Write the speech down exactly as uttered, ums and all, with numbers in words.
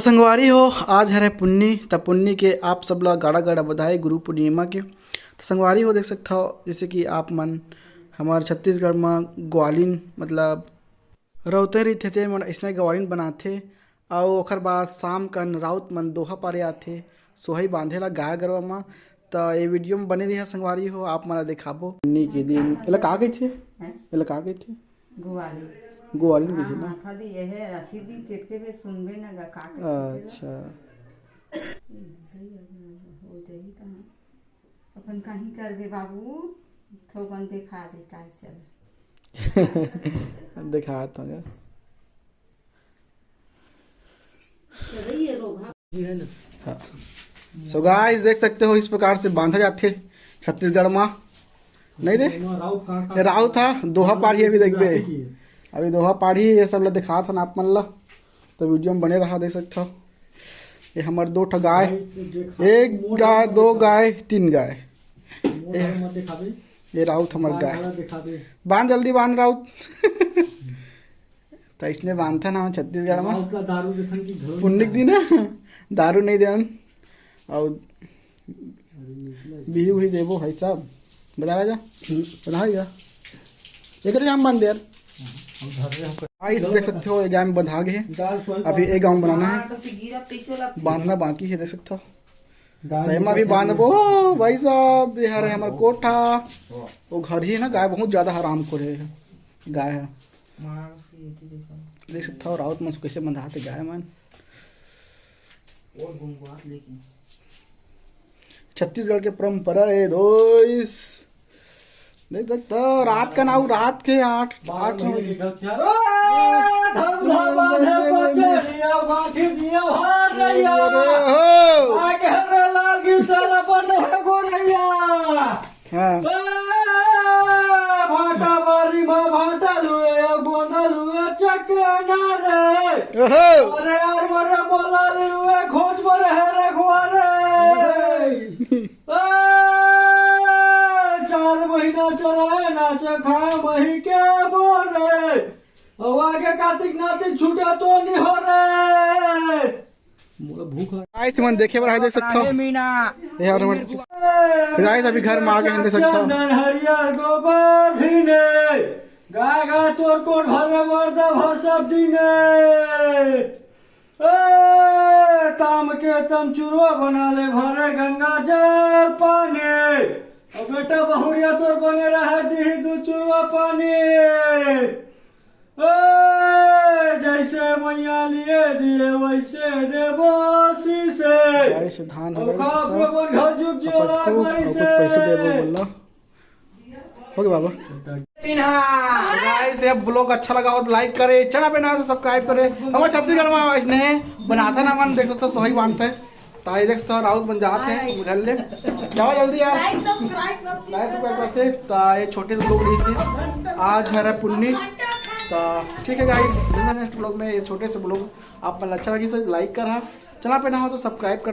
संगवारी हो, आज हरे पुन्नी, त पुन्नी के आप सब ला गाड़ा गाड़ा बधाई गुरु पूर्णिमा के। त संगवारी हो, देख सकथव, जैसे कि आप मन हमर छत्तीसगढ़ म ग्वालिन, मतलब रौते रहिथे, ते मन अइसने ग्वालिन बनाथे। अउ ओखर बाद शाम कन राउत मन दोहा पारे आथे, सोहई बांधे ला गाय गरवा म। त ये वीडियो म बने रहिहा संगवारी हो, आप मन ला देखाबो पुन्नी के दिन। एला का कहिथे? हैं? एला का कहिथे? गुवाली। गुवाली हाँ, कहिथे ना? हाँ, था दी, ये है, रसीदी, तेतके भी सुनबे ना गा, का कहिथे तेला? अच्छा। हो जाही त हाँ। अपन कहीं करबे बाबू, थोकन देखा देता है, चल। दिखात हूँ। चलो, ये रोग, हाँ। हाँ। So guys, देख सकते हो, इस प्रकार से बांधा जाथे छत्तीसगढ़ मा। नहीं रे? राउत का, ये राउत हा, दोहा पाढ़ी अभी देखबे। अभी दोहा पाढ़ी ये सब ला दिखात हन आप मन ला, तो वीडियो में बने रहा। देख सकत हो, ये हमर दो ठो गाय, भाई, तो देख, एक मोटा गाय, मत दो दिखा। गाय, तीन गाय। मोटा ये, मत दिखाबे। ये राउत हमर बांध गाय। वाला दिखाबे। बांध, जल्दी बांध राउत। त इसने बांधथन हम छत्तीसगढ़ में। राउत ला दारू देथन कि घरों पुन्नी के दिन दारू नहीं देन। और बिहू ही देबो भाई साहब। बता राजा, बता भैया। एक जाम बांध दे यार। हम धर रहे हैं। गाइस, देख सकते हो, ये गाय में बंधा गए हैं। दाल सोई अभी एक गाँव बनाना है, हाँ, तो फिर गिरा कैसे लगती है? बांधना बाकी है, देख सकते हो। गाय तो एमा भी निकल बांधबो। भाई साहब, ये हरे हमर कोठा। वो घर ही ना, गाय बहुत ज्यादा हराम खोर है, गाय है। मार के ये तो देखो। देख सकता हो, राउत मन से कैसे बंधाते गाय मन। और गुंगवात लेकिन। छत्तीसगढ़ के परंपरा है दोइस। देख सकता हो, रात का नाऊ, रात के आठ, बारह आठ महीने के गलतियार। ओ, धम धम बांधे पचरिया, बांधी दिया भार रैया। अरे हो। आगे रे लाल की तरह बन है गोरैया। हाँ। ए, भाटा बारी मा भाटा लुए, गोंदा लुए चकना रे। ओहो। अरे यार, मरे बोला लुए, खोज मरे है रखवा रे। ए, चार महीना चराए नाच खाए मही के बोरे। अब आगे कार्तिक नातिक छूटे तो नहीं हो रे। मोला भूख लगा। गाइस, मन देखे बर आए, देख सकथव। मीना। ये हमारे, गाइस, अभी घर में आ गए हैं, देख सकथव। चंदन हरियर गोबर भी ने, गाय गाय तोर कोट भरे मर्दा भर सब दिने। ए, ताम के तम चुरवा बना ले भरे गंगा जल पानी। अब बेटा बहुरिया तोर बने रहे दिही दू चुरवा पानी। ए, जैसे मैया लिए दिए वैसे देबो शीशे। गाइस, धान हो अब गया खाओ सबका। पियो अपन घर जुग जियो अब लाख तू, बारी अब से। कुछ पैसे देबो बोल लो। हो गया बाबा। गाइस, ये ब्लॉग अच्छा लगा हो तो लाइक करे, चैनल पे ना हो तो सब्सक्राइब करे। हमर छत्तीसगढ़ में इसने बनाता ना मन, देख सकते हो, सोहई बांधते हैं। ताई देख सकते हो, राउत बन जाते हैं घर ले। जाओ जल्दी यार। लाइक सब्सक्राइब करते। ताई छोटे से ब्लॉग रही से आज हमारा पुन्नी। तो ठीक है गाइस, मिलते हैं नेक्स्ट ब्लॉग में। ये छोटे से ब्लॉग आप मन अच्छा लगी तो लाइक करा, चैनल पे ना हो तो सब्सक्राइब कर